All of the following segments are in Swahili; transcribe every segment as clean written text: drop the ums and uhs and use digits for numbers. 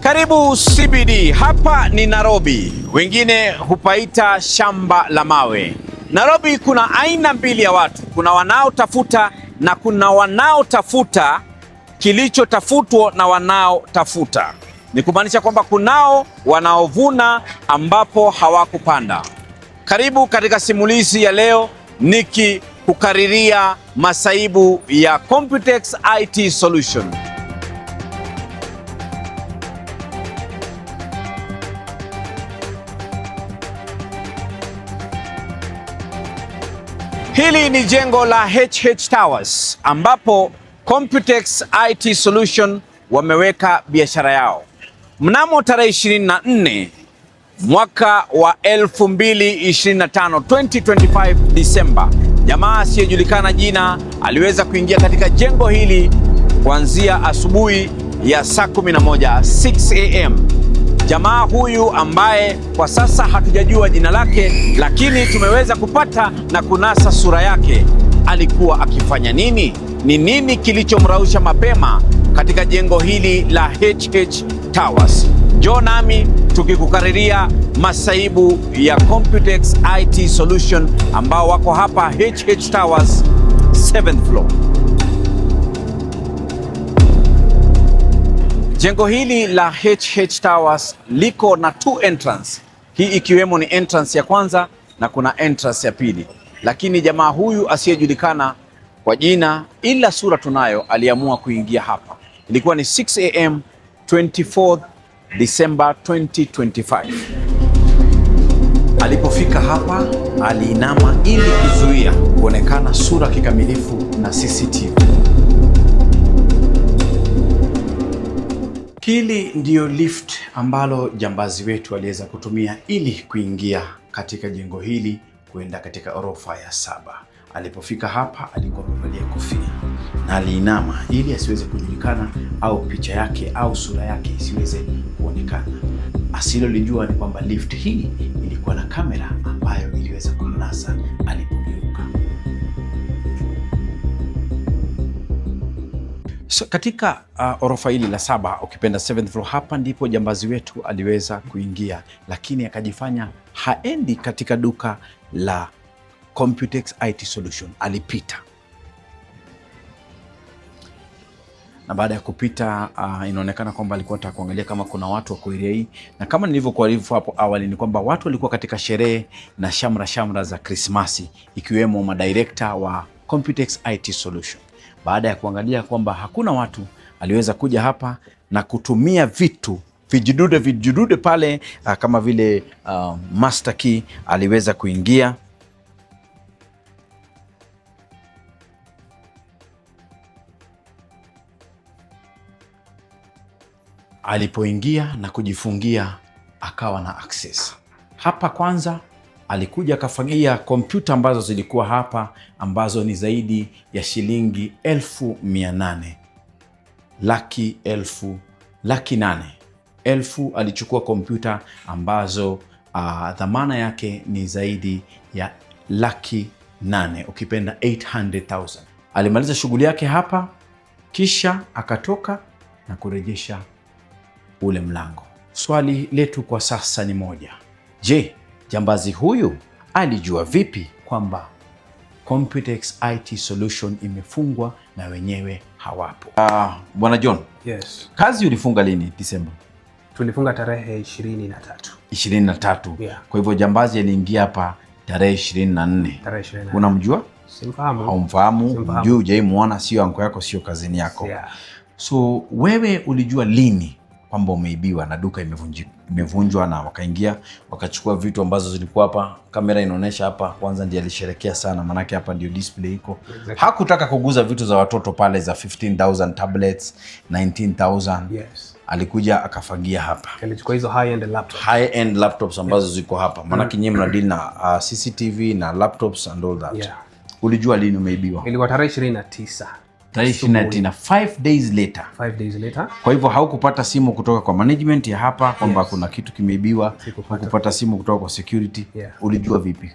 Karibu CBD. Hapa ni Nairobi, wengine hupaita shamba la mawe. Nairobi kuna aina mbili ya watu, kuna wanaotafuta na kuna wanaotafuta kilichotafutwa na wanaotafuta. Ni kumaanisha kwamba kunao wanaovuna ambapo hawakupanda. Karibu katika simulizi ya leo, nikikukariria masaibu ya Computex IT Solution. Hili ni jengo la HH Towers ambapo Computex IT Solution wameweka biashara yao. Mnamo tarehe 24 mwaka wa 2025, 2025 Disemba, jamaa asiyejulikana jina aliweza kuingia katika jengo hili kuanzia asubuhi ya saa 11 6 am. Jamaa huyu ambaye kwa sasa hatujajua jina lake, lakini tumeweza kupata na kunasa sura yake. Alikuwa akifanya nini? Ni nini kilichomrausha mapema katika jengo hili la HH Towers? Njoo nami tukikukariria masaibu ya Computex IT Solution ambao wako hapa HH Towers 7th floor. Jengo hili la HH Towers liko na two entrance, hii ikiwemo ni entrance ya kwanza na kuna entrance ya pili, lakini jamaa huyu asiyejulikana kwa jina ila sura tunayo, aliamua kuingia hapa. Ilikuwa ni 6 am 24 December 2025. Alipofika hapa aliinama ili kuzuia kuonekana sura kikamilifu na CCTV. Hili ndiyo lift ambalo jambazi wetu aliweza kutumia ili kuingia katika jengo hili kuenda katika orofa ya saba. Alipofika hapa alikuwa amevalia kofia na aliinama ili asiweze kujulikana au picha yake au sura yake isiweze kuonekana. Asilolijua ni kwamba lift hii ilikuwa na kamera ambayo iliweza kumnasa alipogeuka. So, katika orofa hili la saba, ukipenda seventh floor, hapa ndipo jambazi wetu aliweza kuingia, lakini akajifanya haendi katika duka la Computex IT Solution. Alipita na baada ya kupita inaonekana kwamba alikuwa anataka kuangalia kama kuna watu wako area hii, na kama nilivyokuarifu hapo awali ni kwamba watu walikuwa katika sherehe na shamra shamra za Krismasi, ikiwemo madirekta wa Computex IT Solution. Baada ya kuangalia kwamba hakuna watu, aliweza kuja hapa na kutumia vitu vijidude vijidude pale kama vile master key, aliweza kuingia. Alipoingia na kujifungia akawa na access hapa. Kwanza alikuja akafagia kompyuta ambazo zilikuwa hapa ambazo ni zaidi ya shilingi 800,000, laki elfu 800,000. Alichukua kompyuta ambazo dhamana yake ni zaidi ya 800,000, ukipenda 800,000. Alimaliza shughuli yake hapa, kisha akatoka na kurejesha ule mlango. Swali letu kwa sasa ni moja. Je, jambazi huyu alijua vipi kwamba Computex IT Solution imefungwa na wenyewe hawapo? Bwana John, Yes. kazi ulifunga lini Disemba? Tulifunga tarehe 23. 23. Yeah. Kwa hivyo jambazi aliingia hapa tarehe 24. Tarehe 24. Unamjua? Simfahamu. Haumfahamu? Simfahamu. Mjui, hujaimuona, sio anko yako, sio kazini yako. Yeah. So wewe ulijua lini kwamba umeibiwa na duka imevunjwa na wakaingia wakachukua vitu ambazo zilikuwa hapa? Kamera inaonyesha hapa, kwanza ndiye alisherekea sana, maanake hapa ndio display iko. Exactly. Hakutaka kuguza vitu za watoto pale za 15,000 tablets, 19,000. Alikuja akafagia hapa. Alichukua hizo high end laptop. High end laptops ambazo ziko hapa, maanake nyinyi mnadeal na CCTV na laptops and all that. Yeah. Ulijua lini umeibiwa? Ilikuwa tarehe 29. Tarehe 29, 5 days later. 5 days later. Kwa hivyo haukupata simu kutoka kwa management ya hapa kwamba Yes. kuna kitu kimeibiwa? Sikupata. Hukupata simu kutoka kwa security? Yeah. Ulijua vipi?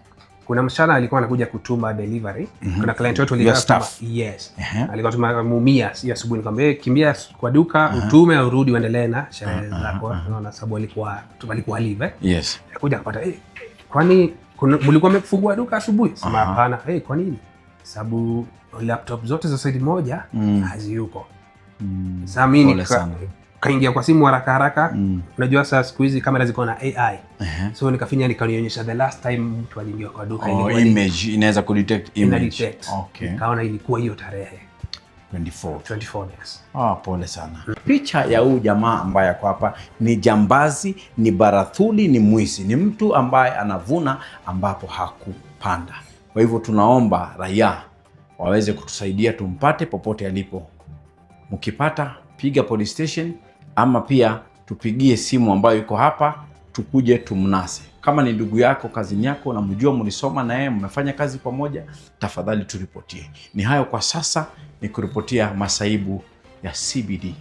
Kuna msichana alikuwa anakuja kutuma delivery. Kuna client wetu Your alikuwa staff. Yes. Alikuwa tuma Mumias hiyo asubuhi, nikamwambia, "Hey, kimbia kwa duka utume urudi uendelee na sherehe zako." Unaona, sababu alikuwa live, eh. Kuja akapata, "Eh, kwani mlikuwa mmefungua duka asubuhi?" Sema, "Hapana." "Hey, kwa nini?" Sababu laptop zote za side moja haziyuko. Sasa mimi Pole sana. Kaingia kwa simu haraka haraka. Unajua sasa siku hizi kamera ziko na AI. So nikafinya, nikanionyesha the last time mtu aliingia kwa duka Oh, ilikuwa ni- image inaweza kudetect ina image. detect. Nikaona ilikuwa hiyo tarehe 24. 24, yes. Ah, pole sana. Picha ya huyu jamaa ambaye ako hapa ni jambazi, ni barathuli, ni mwizi, ni mtu ambaye anavuna ambapo hakupanda. Kwa hivyo tunaomba raia waweze kutusaidia tumpate popote alipo. Mkipata, piga police station ama pia tupigie simu ambayo iko hapa, tukuje tumnase. Kama ni ndugu yako, kazini yako, unamjua, mlisoma na yeye, mmefanya kazi pamoja, tafadhali turipotie. Ni hayo kwa sasa, ni kuripotia masaibu ya CBD.